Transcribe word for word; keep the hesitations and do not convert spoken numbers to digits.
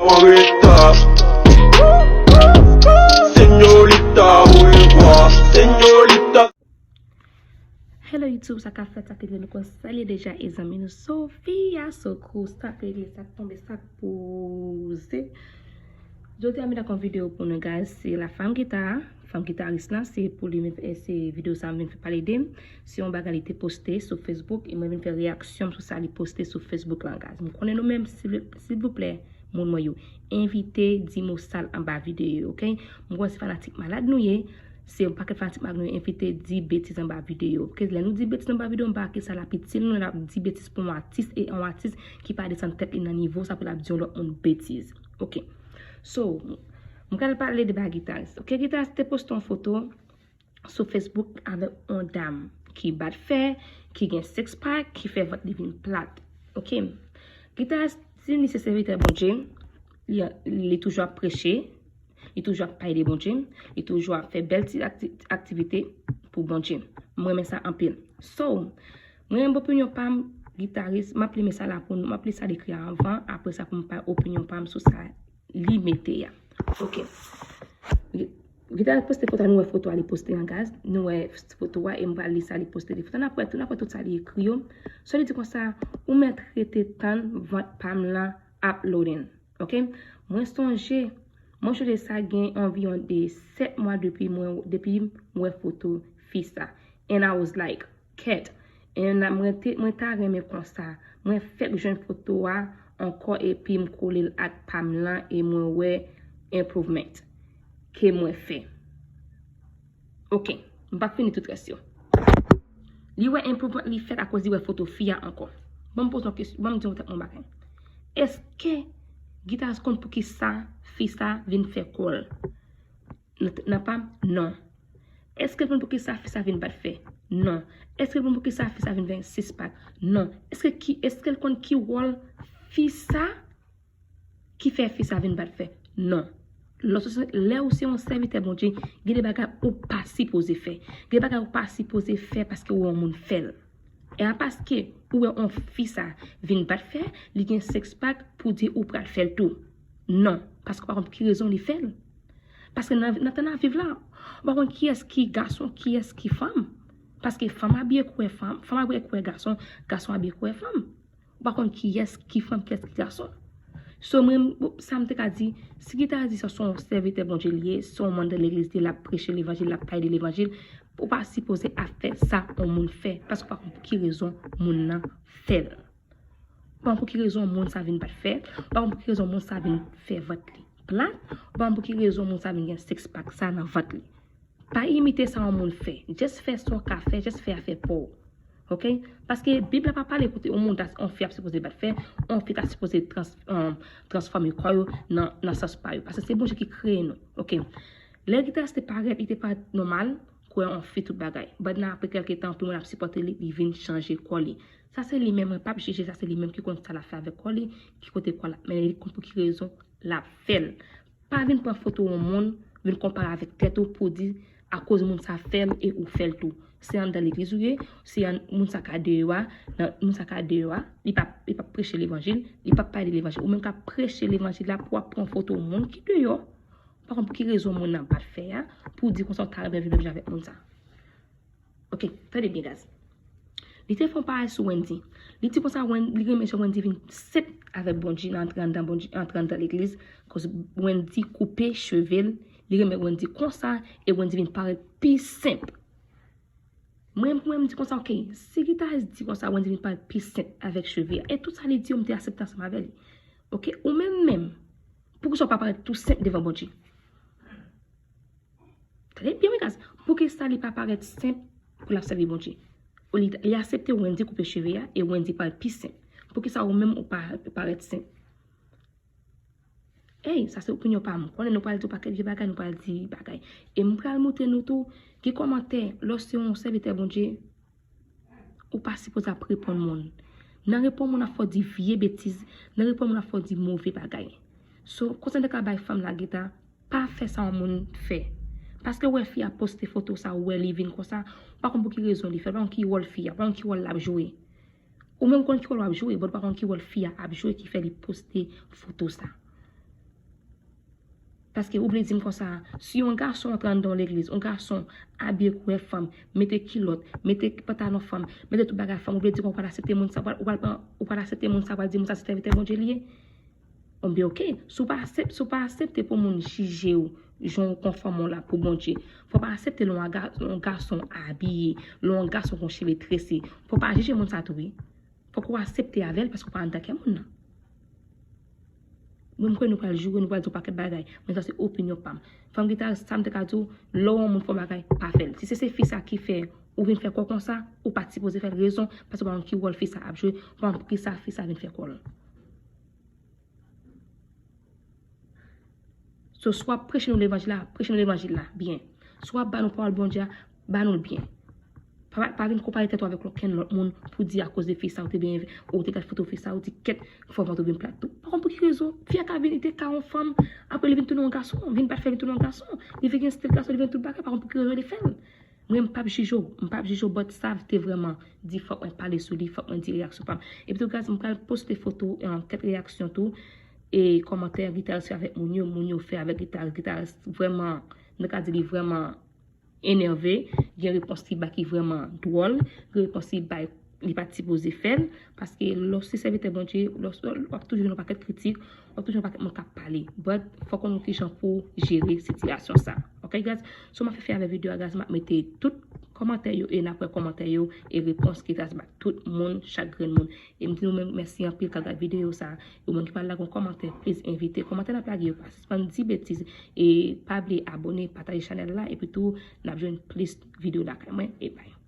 Señorita, señorita, au revoir, señorita. Hello YouTube, sa k ap fèt, sa k ap fèt, nou konn salye deja e zanmi nou Sofia Sokous, sa k regle, sa k tonbe, sa k poze. Jodi a m te ak yon videyo pou nou guys, se la fanm gita, fanm gitaris lan, se pou li menm, e se videyo sa m vin fè pale de m. Se yon bagay li te poste sou Facebook, e mwen vin fè reyaksyon sou sa li poste sou Facebook lan guys. M konnen nou menm, silvouplè, moun mwen yo, evite di mo sal anba videyo yo, ok? M konnen se fanatik malad nou ye, se yon pakèt fanatik malad nou ye, evite di betiz anba videyo yo, ok? Lè nou di betiz anba videyo, m pa wè kisa l ap itil nou, l ap di betiz pou yon atis, e yon atis ki pa desann tèt li nan nivo sa pou l ap di yon lòt moun betiz, ok? So, m pral pale de bagay gitaris, ok? Gitaris te poste yon foto sou Facebook avèk yon dam ki bat fè, ki gen six pack, ki fè vant li vin plat. Ok? Gitaris di li se sèvitè Bondye, li, li toujou ap preche, li toujou ap pale de Bondye, li toujou ap fè bèl ti akti- aktivite pou Bondye. M renmen sa anpil. So, mwen menm opinyon pa m, gitaris, m ap li mesaj la pou nou, m ap li sa l ekri a anvan, apre sa pou m bay opinyon pa m sou sa li mete a. Ok. Gitaris poste foto a, nou wè foto a li poste an guys, nou wè foto a e m pral li sa li poste de foto. N ap wè tout, n ap wè tout sa li ekri yo. So li di konsa, ou mèt rete tann vant pa m lan ap loading. Ok? Mwen sonje, mwen sonje sa gen anviwon de sèt mwa depi mwen, depi m wè foto fi sa. And I was like, kèt. And mwen te, mwen ta renmen konsa. Mwen fèk jwenn foto a ankò epi m kole l ak pa m lan e mwen wè improvement ke mwen fè. Ok, m p ap fini tout rès yo. Li wè improvement li fèt akoz li wè foto fi a ankò. Ban m poze yon kesyon, ban m di yon tèt mwen bagay. Èske gitaris konn poukisa fi sa vin fè kòl? Nan, nan pa m? Non. Èske l konn poukisa fi sa vin bat fè? Non. Èske l konn poukisa fi sa vin gen six pack? Non. Èske ki, èske l konn ki wòl fi sa ki fè fi sa vin bat fè? Non. Lè w se, lè ou se yon sèvitè Bondye, gen de bagay ou pa sipoze fè. Gen de bagay ou pa sipoze fè paske ou wè yon moun fè l. E a paske ou wè yon fi sa vin bat fè, li gen six pack pou di ou pral fè l tou. Non, paske ou pa konn pou ki rezon li fè l. Paske nan, nan tan n ap viv la, ou pa konn kiyès ki gason, kiyès ki fanm. Paske fanm abiye kouwè fanm, fanm abiye kouwè gason, gason abiye kouwè fanm. Ou pa konn kiyès ki fanm, kiyès ki gason. So mwen, sa m te ka di, si gitaris di sa se yon sèvitè Bondye li ye, se yon manm de legliz li ye, l ap preche levanjil, l ap pale de levanjil, ou pa sipoze ap fè sa yon moun fè, paske ou pa konn pou ki rezon moun nan fè l. Ou pa konn pou ki rezon moun sa vin bat fè, ou pa konn pou ki rezon moun sa vin fè vant li plat, ou pa konn pou ki rezon moun sa vin gen six pack sa nan vant li. Pa imite sa yon moun fè. Just fè sa w ka fè, just fè afè pa w. Ok? Paske Bib la pa pale kote yon moun ta, yon fi ap sipoze bat fè, yon fi ta sipoze trans, um, transfòme kò yo nan, nan sans pa yo. Paske se Bondye ki kreye nou. Ok? Lè gitaris te parèt, li te parèt nòmal, kwè yon fi tout bagay. But nan apre kèlke tan, anpil moun ap sipòte li, li vin chanje kò li. Sa se li menm, mwen p ap jije, sa se li menm ki konn sa l ap fè avèk kò li, ki kote kò l ap mennen li, konn pou ki rezon l ap fè l. Pa vin pran foto yon moun, vin konpare avèk tèt ou pou di akoz moun sa fè l e ou fè l tou. Se anndan legliz ou ye, se an, moun sa ka deyò a, nan, moun sa ka deyò a, li p ap, li p ap preche levanjil, li p ap pale de levanjil. Ou menm k ap preche levanjil la pou w ap pran foto yon moun ki deyò. Pa konn pou ki rezon moun nan bat fè a, pou w di konsa w ta renmen vin menm jan avèk moun sa. Ok, tande byen guys. Li te fè yon parèy sou Wendy. Li di konsa Wen-, li renmen jan Wendy vin senp avèk Bondye, nan antre anndan Bondye, antre anndan legliz. Koz Wendy koupe cheve l, li renmen Wendy konsa, e Wendy vin parèt pi senp. Mwen, mwen, m di konsa, ok, si gitaris di konsa Wendy vin parèt pi senp avèk cheve a, e tout sa li di yo, m te aksepte ansanm avè li. Ok, ou menm menm, poukisa w pa parèt tou senp devan Bondye? Tande byen wi guys, poukisa li pa parèt senp pou l ap sèvi Bondye? Li, li aksepte Wendy koupe cheve a e Wendy parèt pi senp. Poukisa ou menm ou pa parèt senp? Ey, sa se opinyon pa m. Konnen nou pral di yon pakèt vye bagay, nou pral di bagay. E m pral montre nou tou, gen kòmantè, lè w se yon sèvitè Bondye, ou pa sipoze ap reponn moun. Nan reponn moun ap fè w di vye betiz, nan reponn moun ap fè w di move bagay. So, konsèy m te ka bay fanm la gita, pa fè sa yon moun fè. Paske w wè fi a poste foto sa, ou wè li vin konsa, ou pa konn pou ki rezon li fè l, ou pa konn ki wòl fi a, ou pa konn ki wòl l ap jwe. Ou menm konn ki wòl w ap jwe, but ou pa konn ki wòl fi a ap jwe ki fè li poste foto sa. Paske ou vle di m konsa, si yon gason antre anndan yon legliz, yon gason abiye koulè fanm, mete kilòt, mete pantalon fanm, mete tout bagay fanm, ou vle di m ou pral aksepte moun sa, ou pral, ou pral pran, ou pral aksepte moun sa, ou pral di moun sa se sèvitè Bondye li ye? Bon, ben, oke, si w pa aksep-, si w pa aksepte pou moun jije w, jan w konfòme w la pou Bondye, fò w pa aksepte lè yon ga-, yon gason abiye, lè yon gason gen cheve trese, fò w pa jije moun sa tou, wi. Fòk ou aksepte avè l paske ou pa anndan kè moun nan. Mwen, m kwè nou pral joure, nou pral di yon pakèt bagay, men sa se opinyon pa m. Fanm gitaris, sa m te ka di w, lè w wè yon moun fè yon bagay, pa fè l. Si se, se fi sa ki fè ou vin fè kò konsa, ou pa t sipoze fè l. Rezon, paske ou pa konn ki wòl fi sa ap jwe, ou pa konn poukisa fi sa vin fè kò l. So, si w ap preche nou levanjil la, preche nou levanjil la byen. Si w ap ba nou pawòl Bondye a, ba nou l byen. Pa, pa vin konpare tèt ou avèk okenn lòt moun pou di akoz de fi sa ou te byen, ou te gad foto fi sa, ou di kèt, fò vant ou vin plat tou. Pa konn pou ki rezon, fi a ka vin, li te ka yon fanm, apre li vin tounen yon gason, vin pa t fè vin tounen yon gason, li vin gen stil gason, li vin tout bagay, pa konn pou ki rezon li fè l. Mwen, m p ap jije w, m p ap jije w, but sa te vrèman di fòk mwen pale sou li, fòk mwen di reyaksyon pa m. Epi tou, guys, m pral poste foto, eh, kèk reyaksyon tou, e kòmantè gitaris yo avèk moun yo, moun yo fè avèk gitaris, gitaris vrèman, nou ka di li vrèman enève, gen repons li bay ki vrèman dwòl, gen repons li bay li pa t sipoze fè l, paske lè w se sèvitè Bondye, lè w, w ap toujou gen yon pakèt kritik, w ap toujou gen yon pakèt moun k ap pale. But, fòk ou konn kijan pou w jere sitiyasyon sa. Ok, guys? So, m ap fè fen avè videyo a, guys. M ap mete tout kòmantè yo e n ap wè kòmantè yo e repons ki guys ba tout moun, chak grenn moun. E m di nou menm mèsi anpil k ap gad videyo sa. E ou menm ki pa lage yon kòmantè, please envite. Kòmantè n ap lage yo pa sispann di betiz. E pa bliye abòne, pataje chanèl la. Epi tou, n ap jwenn plis videyo lakay mwen. E bye.